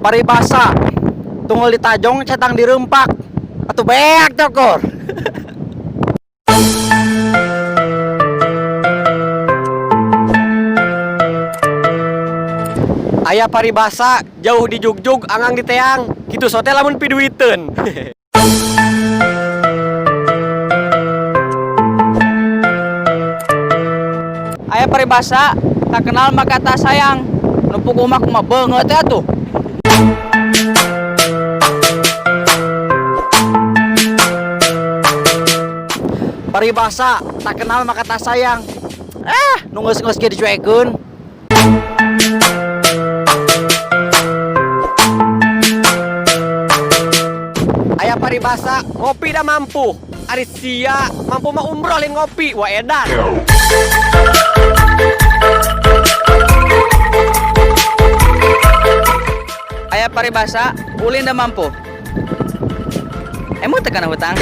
Paribasa tunggal ditajong catang dirempak atuh beak cokor. Aya paribasa jauh di jugjug angang di teang kitu sote lamun piduiteun. Aya paribasa tak kenal maka tak sayang. Nu puguh mah kumaha beungeut teh atuh. Paribasa tak kenal maka tak sayang. Nu geus-geus ge dicuekeun. Aya paribasa ngopi da mampu. Ari sia mampu mah umroh lain ngopi, wa edan. Aya paribasa ulin da mampu. Emang teu kana hutang.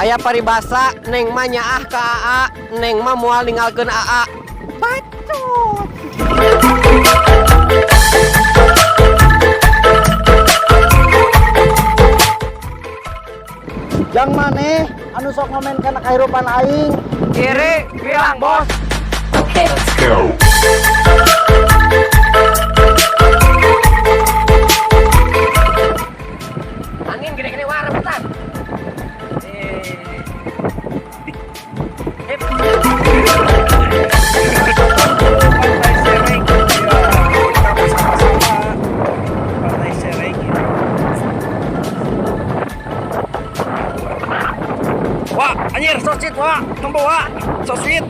Aya paribasa neng mah nyaah ka aa, neng mah moal ninggalkeun aa. Bacot. Jang maneh anu sok ngomen kana kahirupan aing. Kiri bilang bos. Let's go. Angin gede-gede warepetan. Pantai Sereng ya, kita bersama-sama Pantai Sereng ya. Wah, anjir, so sweet, wah, tempo, wah, so sweet.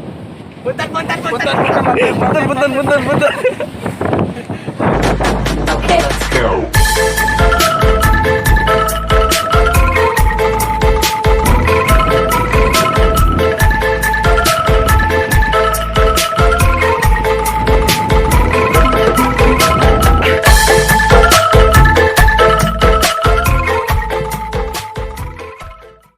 Punten punten punten. Punten, punten, punten, punten. Let's go.